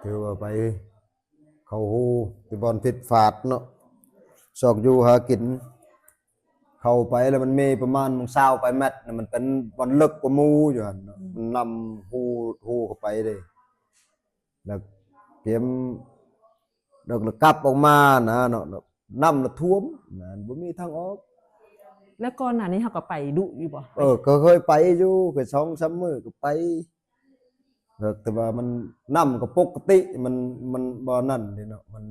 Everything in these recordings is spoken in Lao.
ຖືວ່າໄປເຂົ້າຮູທີ່ບ່ອນຜິດພາດເນາະ ຊອກຢູ່ຫາກິນ ເຂົ້າໄປແລ້ວມັນມີປະມານຊາວປາຍແມັດນະ ມັນເປັນບ່ອນເລິກກວ່າໝູ່ຢູ່ຫັ້ນເນາະ ອືມ ມັນນຳຮູ ຮູເຂົ້າໄປເດ້ ແລ້ວກຽມ ແລ້ວ ແລ້ວກັບອອກມານະເນາະ ແລ້ວນ້ຳລະຖ້ວມນະ ບໍ່ມີທາງອອກ. ແລ້ວກ່ອນໜ້ານີ້ເຮົາກໍໄປດຸຢູ່ບໍ່? ເອີ ກໍເຄີຍໄປຢູ່ ເຄີຍສອງສາມມື້ກໍໄປ ແຕ່ວ່າມັນ ນ້ຳກໍປົກກະຕິ ມັນ ມັນບໍ່ນັ້ນເດ້ເນາະ ມັນ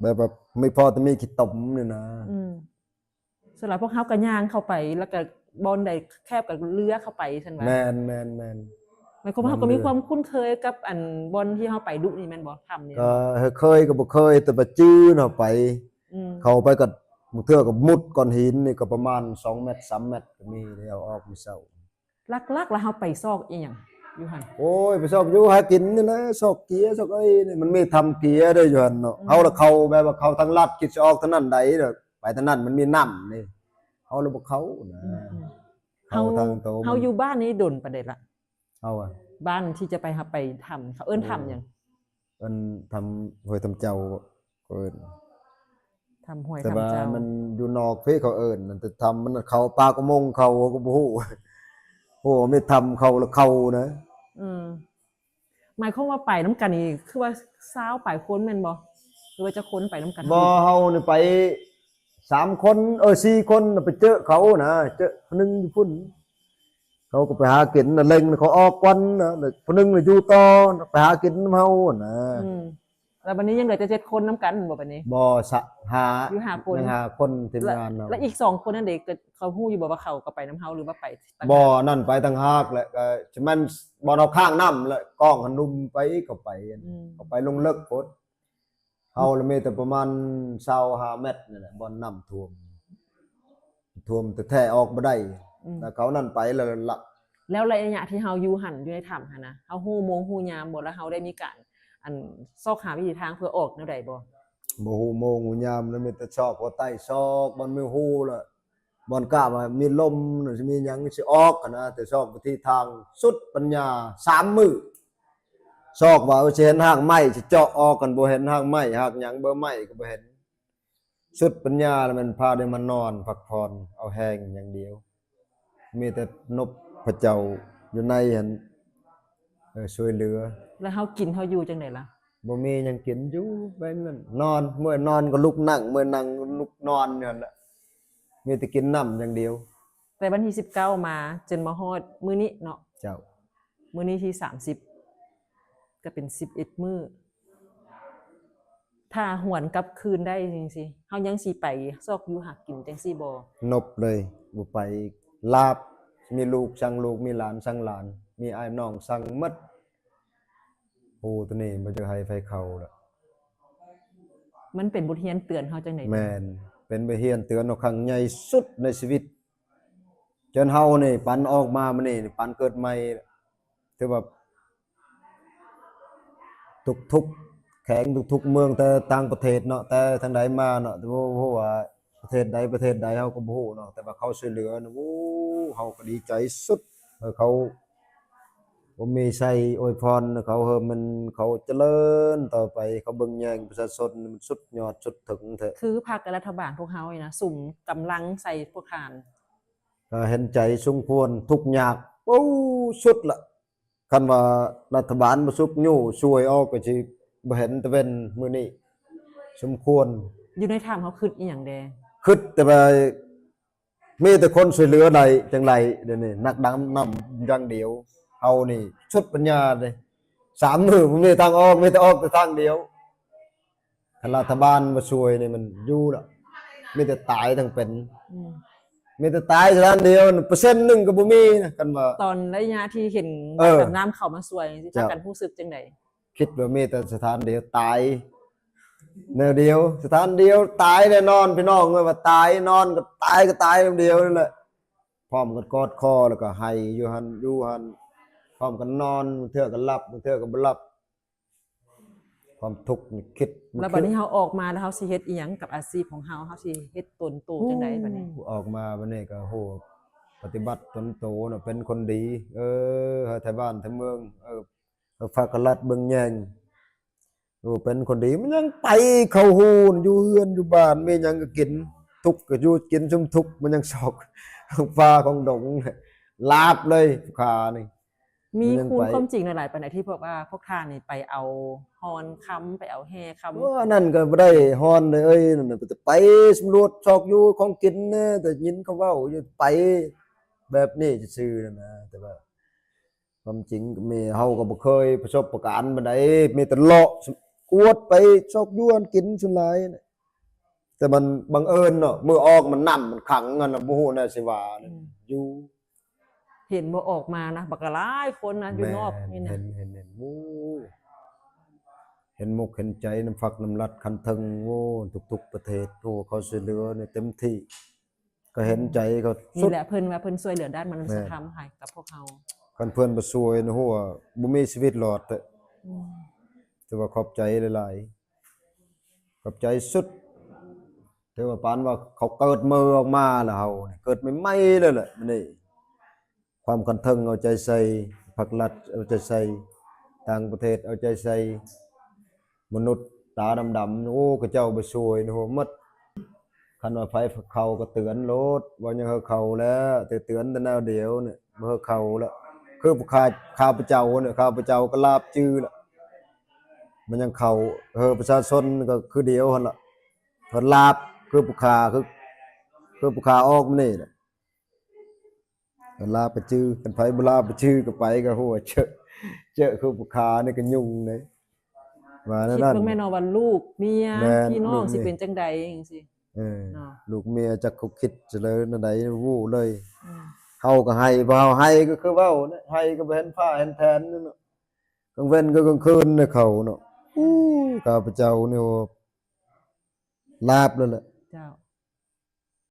ແບບວ່າມີພໍແຕ່ມີຂີ້ຕົມນີ້ນະ ອືມ ສ່ວນຫຼາຍພວກເຮົາກໍຍ່າງເຂົ້າໄປ ແລ້ວກໍບ່ອນໃດແຄບກໍເລືອເຂົ້າໄປຊັ້ນຫວາ? ແມ່ນໆໆ ໝາຍຄວາມວ່າເຮົາກໍມີຄວາມຄຸ້ນເຄີຍກັບອັນບ່ອນທີ່ເຮົາໄປດຸນີ້ແມ່ນບໍ່? ຖ້ຳນີ້ ກໍເຄີຍກໍບໍ່ເຄີຍ ແຕ່ວ່າຈື່ເນາະ ໄປ ອືມ ເຂົ້າໄປກໍບາງເທື່ອກໍມຸດກ້ອນຫີນນີ້ກໍປະມານສອງແມັດສາມແມັດກໍມີ ແລ້ວອອກມື້ເຊົ້າ. ຫຼັກໆ ແລ້ວເຮົາໄປຊອກອີ່ຫຍັງຢູ່ຫັ້ນ? ໂອ້ຍ ໄປຊອກຢູ່ຫາກິນນີ້ແຫຼະ ຊອກເກຍ ຊອກໄອ້ນີ້ ມັນມີຖ້ຳເກຍເດ້ຢູ່ຫັ້ນເນາະ ອືມ ເຮົາລະເຂົ້າແບບວ່າເຂົ້າທາງລັດ ຄິດຊິອອກທາງນັ້ນໃດ ໄປທາງນັ້ນມັນມີນ້ຳນີ້ ເຮົາລະບໍ່ເຂົ້ານະ ອືມໆ ເຂົ້າທາງໂຕ ເຮົາຢູ່ບ້ານນີ້ດົນປານໃດລະ? ເຮົາອະ ບ້ານທີ່ຈະໄປ ເຮົາໄປຖ້ຳ ເຂົາເອີ້ນຖ້ຳຫຍັງ? ໂອ້ ເອີ້ນຖ້ຳຫ້ວຍຖ້ຳເຈົ້າ ເຂົາເອີ້ນ ຖ້ຳຫ້ວຍ ແຕ່ວ່າຖ້ຳເຈົ້າ ມັນຢູ່ນອກພີ້ເຂົາເອີ້ນ ແຕ່ຖ້ຳມັນເຂົ້າປາກອຸໂມງເຂົາ ເຮົາກໍບໍ່ຮູ້ ໂອ້ ມີຖ້ຳເຂົາລະເຂົ້ານະ ອືມ ໝາຍຄວາມວ່າໄປນຳກັນນີ້ ຄືວ່າຊາວປາຍຄົນແມ່ນບໍ່? ຫຼືວ່າຈັກຄົນໄປນຳກັນ? ບໍ່ ເຮົານີ້ໄປສາມຄົນ ເອີ ສີ່ຄົນ ໄປເຈີເຂົານະ ເຈີຜູ້ໜຶ່ງຢູ່ພຸ້ນ ເຂົາກໍໄປຫາກິນນະ ເລັ່ງເຂົາອອກກ່ອນນະ ແລ້ວຜູ້ໜຶ່ງນະຢູ່ຕໍ່ນະ ໄປຫາກິນນຳເຮົານະ ອືມ ແລ້ວບັດນີ້ຍັງເຫຼືອແຕ່ເຈັດຄົນນຳກັນບໍ່ບັດນີ້? ບໍ່ ສະ ຫ້າ ຢູ່ຫ້າຄົນ ຍັງຫ້າຄົນທີມງານເຮົາ ແລ້ວອີກສອງຄົນນັ້ນເດ ເຂົາຮູ້ຢູ່ບໍ່ວ່າເຂົາກໍໄປນຳເຮົາ ຫຼືວ່າໄປຕ່າງຫາກ? ບໍ່ ນັ້ນໄປຕ່າງຫາກແຫຼະ ກໍຊິແມ່ນບ່ອນເຮົາຂ້າງນ້ຳແຫຼະ ກ້ອງຫັ້ນນຸ່ມໄປ ເຂົາໄປ ອືມ ເຂົາໄປລົງເລິກໂພດ ເຮົາລະມີແຕ່ປະມານຊາວຫ້າແມັດນີ້ແຫຼະ ບ່ອນນ້ຳຖ້ວມ ຖ້ວມແທ້ໆ ອອກບໍ່ໄດ້ ອືມ ແລ້ວເຂົານັ້ນໄປແລ້ວລະ ແລ້ວໄລຍະທີ່ເຮົາຢູ່ຫັ້ນ ຢູ່ໃນຖ້ຳຫັ້ນນະ ເຮົາຮູ້ໂມງຮູ້ຍາມບໍ່? ແລ້ວເຮົາໄດ້ມີການ ອັນ ຊອກຫາວິທີທາງເພື່ອອອກແນວໃດບໍ່? ບໍ່ຮູ້ໂມງຮູ້ຍາມ ລະມີແຕ່ຊອກຫົວໃຕ້ ຊອກບ່ອນມີຮູລະ ບ່ອນກະວ່າມີລົມ ຊິມີຫຍັງຊິອອກຫັ້ນນະ ແຕ່ຊອກວິທີທາງ ສຸດປັນຍາ ສາມມື້ ຊອກວ່າ ເອີ ຊິເຫັນຮາກໄມ້ ຊິເຈາະອອກ ຄັນບໍ່ເຫັນຮາກໄມ້ ຮາກຫຍັງ ເບີໄມ້ກໍບໍ່ເຫັນ ສຸດປັນຍາລະແມ່ນພາໄດ້ມານອນພັກຜ່ອນ ເອົາແຮງຢ່າງດຽວ ມີແຕ່ນົບພະເຈົ້າຢູ່ໃນຫັ້ນ ເອີ ຊ່ວຍເຫຼືອ. ແລ້ວເຮົາກິນເຮົາຢູ່ຈັ່ງໃດລະ? ບໍ່ມີຫຍັງກິນ ຢູ່ແບບນັ້ນ ນອນ ເມື່ອຍນອນກໍລຸກນັ່ງ ເມື່ອຍນັ່ງລຸກນອນຢູ່ຫັ້ນແຫຼະ ມີແຕ່ກິນນ້ຳຢ່າງດຽວ. ແຕ່ວັນທີສິບເກົ້າມາຈົນມາຮອດມື້ນີ້ເນາະ. ເຈົ້າ. ມື້ນີ້ທີສາມສິບ ກໍເປັນສິບເອັດມື້. ຖ້າຫວນກັບຄືນໄດ້ຈັ່ງຊີ້ ເຮົາຍັງຊິໄປຊອກຢູ່ຫາກິນຈັ່ງຊີ້ບໍ່? ນົບເລີຍ ບໍ່ໄປອີກ. ລາບ ມີລູກຊັງລູກ ມີຫຼານຊັງຫຼານ ມີອ້າຍນ້ອງຊັງໝົດ. ໂອ້ ໂຕນີ້ບໍ່ຢາກໃຫ້ໃຜເຂົ້າລະ. ມັນເປັນບົດຮຽນເຕືອນເຮົາຈັ່ງໃດ? ແມ່ນ ເປັນບົດຮຽນເຕືອນເຮົາຄັ້ງໃຫຍ່ສຸດໃນຊີວິດ. ຈົນເຮົານີ້ ປັນອອກມາມື້ນີ້ ປັນເກີດໃໝ່ ຖືວ່າທຸກໆແຂວງ ທຸກໆເມືອງ ແຕ່ຕ່າງປະເທດເນາະ ແຕ່ທາງໃດມາເນາະ ບໍ່ຮູ້ວ່າປະເທດໃດ ປະເທດໃດ ເຮົາກໍບໍ່ຮູ້ເນາະ ແຕ່ວ່າເຂົາຊ່ວຍເຫຼືອນະ ໂອ້ ເຮົາກໍດີໃຈສຸດ ເອີ ເຂົາ ບໍ່ມີໄຊອວຍພອນເຂົາ ເຮີມັນເຂົາຈະເລີນຕໍ່ໄປ ເຂົາເບິ່ງແຍງປະຊາຊົນ ມັນສຸດຍອດສຸດເຖິງແທ້. ຄືພັກ ແລະ ລັດຖະບານພວກເຮົານີ້ນະ ສຸມກຳລັງໃສ່ພວກທ່ານ ກໍເຫັນໃຈສົມຄວນ ທຸກຍາກ ໂອ້ ສຸດລະ. ຄັນວ່າລັດຖະບານບໍ່ຊຸກຍູ້ຊ່ວຍອອກ ກໍຊິບໍ່ເຫັນຕາເວັນມື້ນີ້ ສົມຄວນ. ຢູ່ໃນຖ້ຳເຮົາຄິດອີ່ຫຍັງແດ່? ຄິດແຕ່ວ່າ ມີແຕ່ຄົນຊ່ວຍເຫຼືອໄດ້ຈັ່ງໃດ ດຽວນີ້ນັກດຳນ້ຳຢ່າງດຽວ ເຮົານີ້ສຸດປັນຍາເດ້ ສາມມື້ບໍ່ມີທາງອອກ ມີແຕ່ອອກແຕ່ທາງດຽວ. ຄັນລັດຖະບານບໍ່ຊ່ວຍນີ້ມັນຢູ່ລະ ມີແຕ່ຕາຍທັງເປັນ ອືມ ມີແຕ່ຕາຍສະຖານດຽວ ເປີເຊັນໜຶ່ງກໍບໍ່ມີນະ. ຄັນວ່າຕອນໄລຍະທີ່ເຫັນ ເອີ ນັກດຳນ້ຳເຂົ້າມາຊ່ວຍ ຊິພາກັນຮູ້ສຶກຈັ່ງໃດ? ຄິດວ່າມີແຕ່ສະຖານດຽວຕາຍແນວດຽວ ສະຖານດຽວຕາຍແນ່ນອນ ພີ່ນ້ອງເອີຍ ວ່າຕາຍ ນອນກໍຕາຍ ກໍຕາຍແນວດຽວນັ້ນແຫຼະ. ພ້ອມກັນກອດຄໍ ແລ້ວກໍໄຫ້ຢູ່ຫັ້ນ ຢູ່ຫັ້ນ ພ້ອມກັນນອນ ບາງເທື່ອກໍຫຼັບ ບາງເທື່ອກໍບໍ່ຫຼັບ ຄວາມທຸກນີ້ຄິດ ແລ້ວບັດນີ້ເຮົາອອກມາແລ້ວ ເຮົາຊິເຮັດອີ່ຫຍັງກັບອາຊີບຂອງເຮົາ? ເຮົາຊິເຮັດຕົນໂຕຈັ່ງໃດບັດນີ້? ອອກມາບັດນີ້ກໍ ໂຫ ປະຕິບັດຕົນໂຕເນາະ ເປັນຄົນດີ ເອີ ໃຫ້ໄທບ້ານໄທເມືອງ ເອີ ຝາກກະລັດເບິ່ງແຍງ ໂອ້ ເປັນຄົນດີ ມັນຍັງໄປເຂົ້າຮູ້ ຢູ່ເຮືອນຢູ່ບ້ານ ມີຫຍັງກໍກິນ ທຸກກໍຢູ່ກິນ ຊຸມທຸກມັນຍັງຊອກ ປ່າຂອງດົງ ລາບເລີຍ ຂານີ້. ມີ ມັນຍັງ ຄຸນ ໄປ ຄວາມຈິງຫຼາຍໆປານໃດ ທີ່ພວກວ່າພວກທ່ານນີ້ໄປເອົາຮ່ອນຄຳ ໄປເອົາແຮ່ຄຳ? ໂອ້ ອັນນັ້ນກໍບໍ່ໄດ້ຮ່ອນເລີຍ ນັ້ນນະ ໄປສຳຫຼວດຊອກຢູ່ຂອງກິນນະ ໄດ້ຍິນເຂົາເວົ້າຢູ່ ໄປແບບນີ້ຊື່ໆນັ້ນນະ ແຕ່ວ່າ ຄວາມຈິງແມ່ເຮົາກໍບໍ່ເຄີຍປະສົບປະການປານໃດ ມີແຕ່ເລາະກວດໄປຊອກຢູ່ອັນກິນສ່ວນຫຼາຍນະ ແຕ່ມັນບັງເອີນເນາະ ມື້ອອກມັນນ້ຳມັນຂັງຫັ້ນນະ ບໍ່ຮູ້ແນວຊິວ່າ ອືມ ຢູ່ ເຫັນບໍ່ ອອກມານະ ບັກຫຼາຍຄົນນະ ຢູ່ນອກນີ້ນະ ເຫັນ ເຫັນ ເຫັນ ໂອ້ ເຫັນມົກເຫັນໃຈນຳພັກນຳລັດຂັ້ນເທິງ ໂອ້ ທຸກໆປະເທດ ໂອ້ ເຂົາຊ່ວຍເຫຼືອນີ້ເຕັມທີ່. ກໍເຫັນໃຈເຂົາ ນີ້ແຫຼະ ສຸດ ເພິ່ນວ່າເພິ່ນຊ່ວຍເຫຼືອດ້ານມະນຸດສະທຳ ແມ່ນ ໃຫ້ກັບພວກເຮົາ ຄັນເພິ່ນບໍ່ຊ່ວຍນະ ໂຫ ບໍ່ມີຊີວິດລອດເດ້ ອືມ ຖືວ່າຂອບໃຈຫຼາຍໆ ຂອບໃຈສຸດ ຖືວ່າປານວ່າເຂົາເກີດໃໝ່ອອກມາແລ້ວ ເຮົານີ້ເກີດໃໝ່ໆເລີຍແຫຼະ ມື້ນີ້ ຄວາມຂັ້ນເທິງເອົາໃຈໃສ່ ພັກລັດເອົາໃຈໃສ່ ຕ່າງປະເທດເອົາໃຈໃສ່ ມະນຸດຕາດຳໆ ໂອ້ ເຂົາເຈົ້າໄປຊ່ວຍນະ ໂຫ ໝົດ ຄັນວ່າໃຜເຂົ້າກໍເຕືອນໂລດ ວ່າຍັງເຮີເຂົ້າແລ້ວ ແຕ່ເຕືອນແຕ່ແນວດຽວນີ້ ບໍ່ເຮີເຂົ້າແລ້ວ ຄືຂ້າ ຂ້າພະເຈົ້ານີ້ ຂ້າພະເຈົ້າກໍລາບຈື່ແລ້ວ ມັນຍັງເຂົ້າ ເຮີປະຊາຊົນກໍຄືດຽວຫັ້ນລະ ເພິ່ນລາບ ຄືຜູ້ຂ້າ ຄື ຄືຜູ້ຂ້າອອກມານີ້ແຫຼະ. ຄັນລາບກໍຈື່ ຄັນໃຜບໍ່ລາບບໍ່ຈື່ກໍໄປກໍຫົວເຈາະ ເຈາະຄືຜູ້ຂ້ານີ້ກໍຫຍຸ້ງເດ້ ວ່າແນວນັ້ນ ຄິດເບິ່ງແມ່ນເນາະວ່າລູກເມຍ ແມ່ນ ພີ່ນ້ອງ ລູກເມຍ ຊິເປັນຈັ່ງໃດຈັ່ງຊີ້ ເອີ ເນາະ ລູກເມຍຈັກເຂົາຄິດຈັ່ງໃດແນວໃດ ຮູ້ເລີຍ ອືມ ເຮົາກໍໄຫ້ ພໍເຮົາໄຫ້ກໍຄືເວົ້ານະ ໄຫ້ກໍບໍ່ເຫັນຟ້າເຫັນແຖນເນາະ ກາງເວັນກັບກາງຄືນນະເຂົາເນາະ ອູ້ ຂ້າພະເຈົ້ານີ້ ໂອ້ ລາບເລີຍແຫຼະ ເຈົ້າ